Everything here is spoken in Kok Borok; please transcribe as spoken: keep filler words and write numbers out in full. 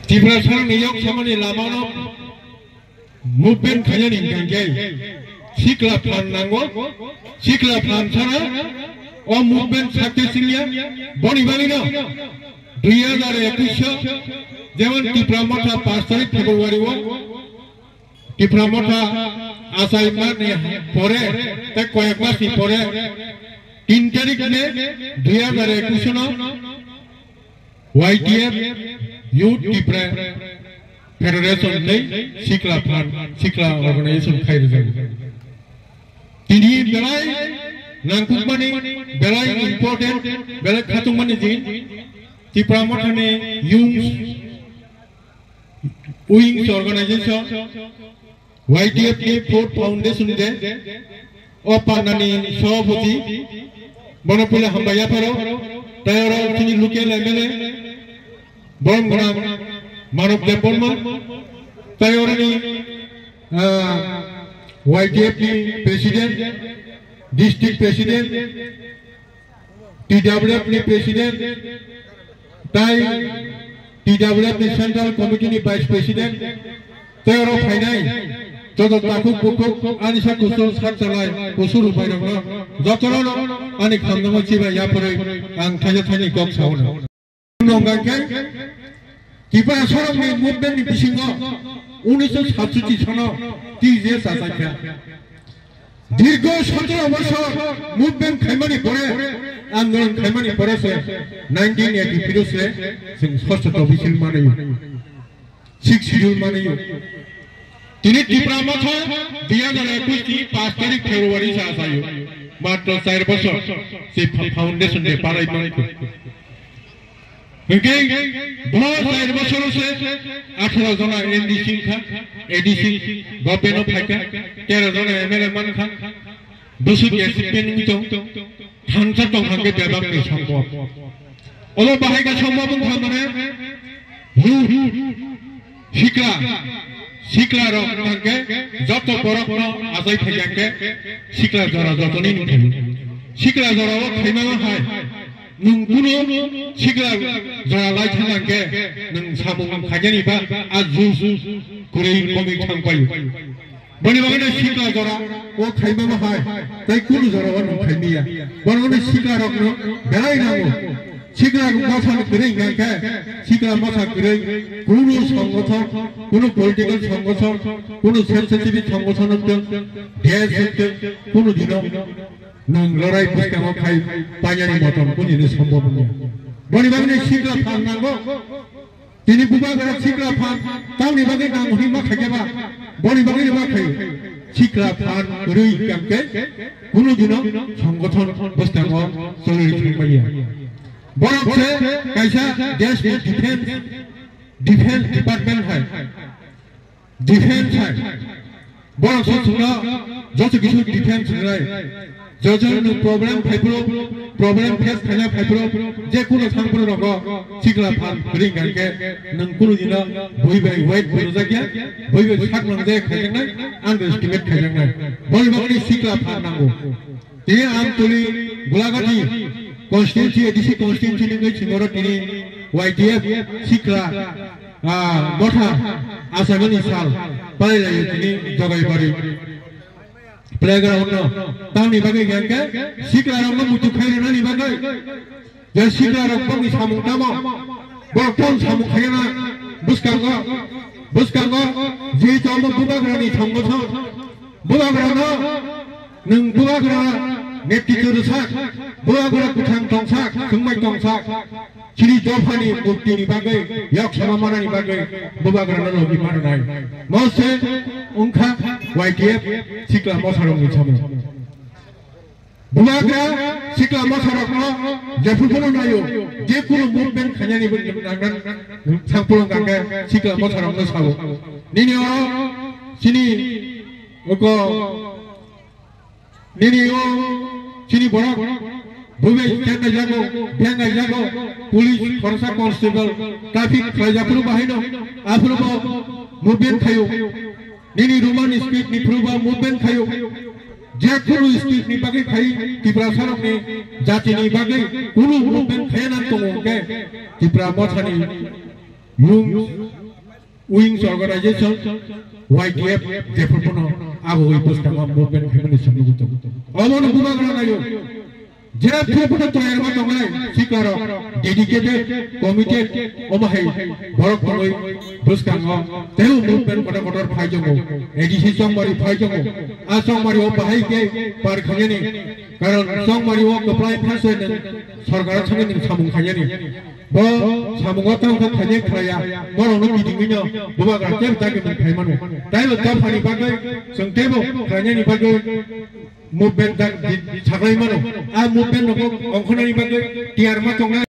Tiprasani yok samani lamano movement khainani hwnkhe sikla phan nango, sikla phan sana o movement success wngya. Boni bagwino dui hazar ekwis o jemon Tipra Motha paanch tarik February o Tipra Motha achaimani pore tei koyek masni pore tin tarik May dui hazar ekwis no Y T F, Youth Tipra Federation tei Sikla Fund, Sikla Organization khai rwjago. Tini belai nangkukmani, belai important, belai khatungmani din Tipra Mothani Youth Wings Organization, Y T F ni Fourth Foundation Day, o pandani sabhapati, bono puila hambai yapharo, tei oro chini local M L A, borom gwnang Manob Debbarma, tei oroni, ah, Y T F ni President, District President, T W F ni President, tai T W F ni Central Committee ni Vice President, tei oro phainai joto takhuk bukhuk ani sa kusur sak chalai kusur rupai rokno jotono ani khamnama chibai yapharwi ang thaisa thaini kok sauna. Nongkha khe Tipra sorokni movement ni bisingo unisho satsuchi sono T J S achaikha. Dirgho sotoro bosor movement khaimani pore, andolon khaimani pore se nineteen eighty-three se chwng sosto tobisil manayo, sixth schedule manayo. Tini Tipra Motha dui hazar ekwis ni paanch tarik February sa achaio. Matro char bosor se fa-, foundation day parai mankho. Hwnkhe bo char bosoro se atharo jona M D C wngkha, A D C government o phaikha, tero jona M L A mankha, bwswk achievement wngwi tong, thansa tong hwnkhe bebak ni sombhob. Olo bahai khe sombhob wngkha mane, hu, hu. Sikla, sikla rok hwnkhe joto borok no achai phai hwnkhe sikla jora jotoni nung thaio. Sikla jora o khaima hai nwng kunu sikla jora lai thang hwnkhe nwng samung khainani ba a jus kwrwi komik thang paio. Boni bagwi no sikla jora o khaima hai tei kunu jora o nwng khaimiya. Bono sikla rok no belai nango. Sikla motha kwrwi hwnkhe, sikla motha kwrwi, kunu songothon, kunu political songothon, kunu swechachebhi songothon wngthwng, desh wngthwng, kunu dino nwng lorai bwskango khai painani moton kunu dino sombhob wngya. Boni bagwino sikla phan nango. Tini bubagra sikla phan tamni bagwi nango hwnwi ma khaikhe ba, boni bagwi ma khaio. Sikla phan kwrwi hwnkhe kunu dino songothon bwskango cholwi thangmanya. Borok se kaisa desh ni defense, defense department hai. Defense hai. Borok se chwngno joto kisu defense rinai. Joto nwng problem phaiphuru, problem face khaina phaiphuru, je kuno thangphuru rogo sikla phan ring hwnkhe nwng kunu dino bui bai wait khorojakya, bui bai sak nangjakya khaijaknai, underestimate khaijaknai. Boni bagwi sikla phan nango. Tini Amtuli, Gulagati constituency, A D C constituency ni wngwi chwngoro tini Y T F sikla, ah, motha asamani sal palailaio tini Jogaibari playground no. Tamni bagwi hwnkhe sikla rokno muitu khai rwnani bagwi. Je sikla rok bangni samung tamo, borok ton samung khaina bwskango, bwskango je tamo bubagrani songothon, bubagrano nwng bubagra netritw rwsak, bubagra kwthang tongsak, swngmai tongsak, chini dophani muktini bagwi, yok sama manani bagwi bubagrano logi mananai. Mose wngkha Y T F sikla motharokni samung. Bubagra sikla motharokno jephuru phano naio, je kunu movement khainani bo nangnan thangphuru hwnkhe sikla motharokno sao. Nini o chini oko, nini o chini borok bubai tengai jago, bengai jago, police, khoroksa constable, traffic khlai japhuru bahaino, aphuru bo movement khaio. Nini Roman script ni phuru ba movement khaio. Je kunu script ni bagwi khai Tiprasa rokni jati ni bagwi kunu movement khaya nang tongo hwnkhe Tipra mothani Youth Wings Organization, Y T F, jephuru phano abo wi bwskango movement khaimani samung tongo. Omo no bubagra nayo. Jephuru phano toyar ma tongnai, sikarok, dedicated, committed, omo hai borok tongwi bwskango teibo movement kotor kotor phai tongo. A D C Chongmari phai tongo. A Chongmari o bahai khe par khainani. Karon Chongmari o kwplai phasoi nang sorkar thangwi nang samung khainani. Bo samungo tamo khe khainai khlaiya, borokno kitingwino bubagra tebo dagimung khai mano. Taibo dophani bagwi chwng teibo khlainani bagwi movement dak di-, saklai mano. A movement no kok ongkhornani bagwi tiyar ma tongnai.